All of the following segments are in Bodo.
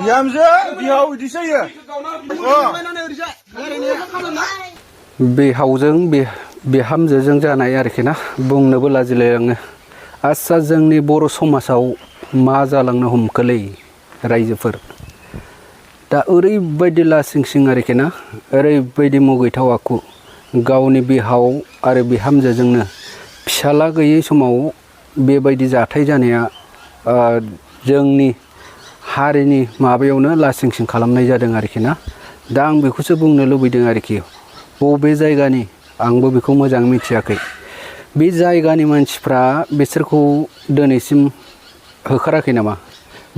बिहामजो बिहाव बिदिसो बिहावजों बिहामजोजों जानाय आरोखि ना बुंनोबो लाजिलायलाङो आच्छा जोंनि बर' समाजाव मा जालांनो हमखोलै रायजोफोर दा ओरैबायदि लासिं सिं आरोखि ना ओरैबायदि मुगैथाव आखु गावनि बिहाव आरो बिहामजोजोंनो फिसाला गैयै समाव बेबायदि जाथाय जानाया जोंनि हारिनि माबायावनो लासिं सिं खालामनाय जादों आरोखि ना दा आं बेखौसो बुंनो लुबैदों आरोखि बबे जायगानि आंबो बेखौ मोजां मिथियाखै बे जायगानि मानसिफ्रा बिसोरखौ दिनैसिम होखाराखै नामा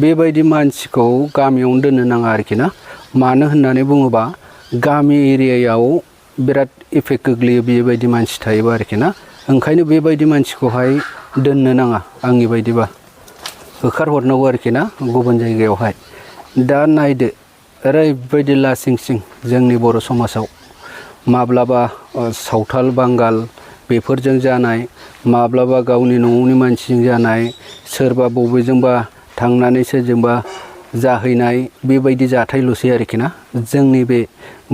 बेबायदि मानसिखौ गामियावनो दोननो नाङा आरोखि ना मानो होननानै बुङोबा गामि एरियायाव बिराद इफेक्ट गोग्लैयो बेबायदि मानसि थायोबा आरोखि ना ओंखायनो बेबायदि मानसिखौहाय दोननो नाङा आंनि बायदिबा होखारहरनांगौ आरोखि ना गुबुन जायगायावहाय दा नायदो ओरैबायदि लासिं सिं जोंनि बर' समाजाव माब्लाबा सावथाल बांगाल बेफोरजों जानाय माब्लाबा गावनि न'नि मानसिजों जानाय सोरबा बबेजोंबा थांनानै सोरजोंबा जाहैनाय बेबायदि जाथायल'सै आरोखि ना जोंनि बे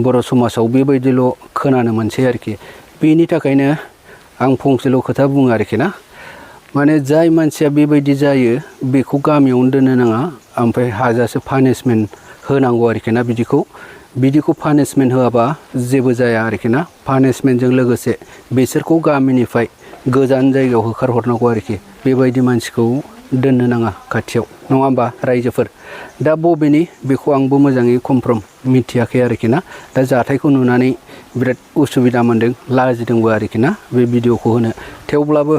बर' समाजाव बेबायदिल' खोनानो मोनसै आरोखि बेनि थाखायनो आं फंसेल' खोथा बुङो आरोखि ना माने जाय मानसिया बेबायदि जायो बेखौ गामियावनो दोननो नाङा ओमफ्राय हाजासे पानिशमेन्ट होनांगौ आरोखि ना बिदिखौ पानिशमेन्ट होआबा जेबो जाया आरोखि ना पानिशमेन्टजों लोगोसे बिसोरखौ गामिनिफ्राय गोजान जायगायाव होखारहरनांगौ आरोखि बेबायदि मानसिखौ दोननो नाङा खाथियाव नङा होमबा रायजोफोर दा बबेनि बेखौ आंबो मोजाङै कनफार्म मिथियाखै आरोखि ना दा जाथायखौ नुनानै बिराद उसुबिदा मोनदों लाजिदोंबो आरोखि ना बे भिडिअखौ होनो थेवब्लाबो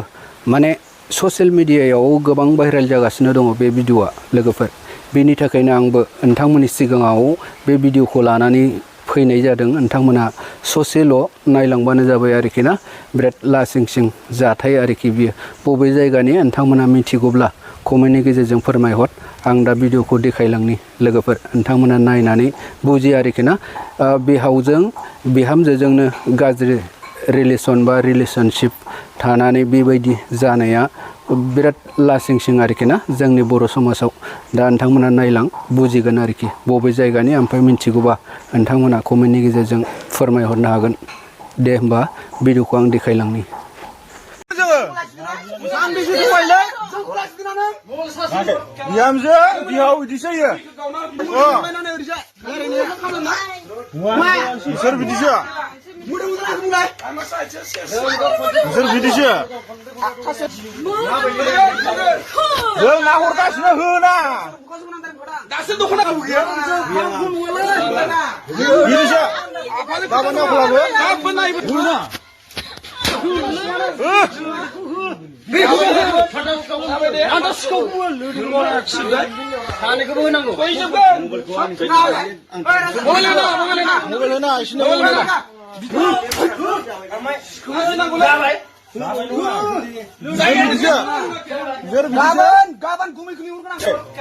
माने ससियेल मिडियायाव गोबां भाइरेल जागासिनो दङ बे भिडिअआ लोगोफोर बेनि थाखायनो आंबो नोंथांमोननि सिगाङाव बे भिडिअखौ लानानै फैनाय जादों नोंथांमोना ससेल' नायलांबानो जाबाय आरोखि ना बिराद लासिं सिं जाथाय आरोखि बियो बबे जायगानि नोंथांमोना मिथिगौब्ला कमेन्टनि गेजेरजों फोरमायहर आं दा भिडिअखौ देखायलांनि लोगोफोर नोंथांमोना नायनानै बुजियो आरोखि ना बिहावजों बिहामजोजोंनो गाज्रि रिलेसन बा रिलेसनशिप थानानै बेबायदि जानाया बिराद लासिं सिं आरोखि ना जोंनि बर' समाजाव दा नोंथांमोना नायलां बुजिगोन आरोखि बबे जायगानि ओमफ्राय मिथिगौबा नोंथांमोना कमेन्टनि गेजेरजों फोरमायहरनो हागोन दे होमबा भिडिअखौ आं देखायलांनि बिहामजो बिहाव बिदिसो बिसोर बिदिसो बिसोर बिदिसो जों नाहरगासिनो होना दासो दख'ना बिदिसो गाबोन होना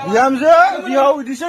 बिहामजो बिहाव बिदिसो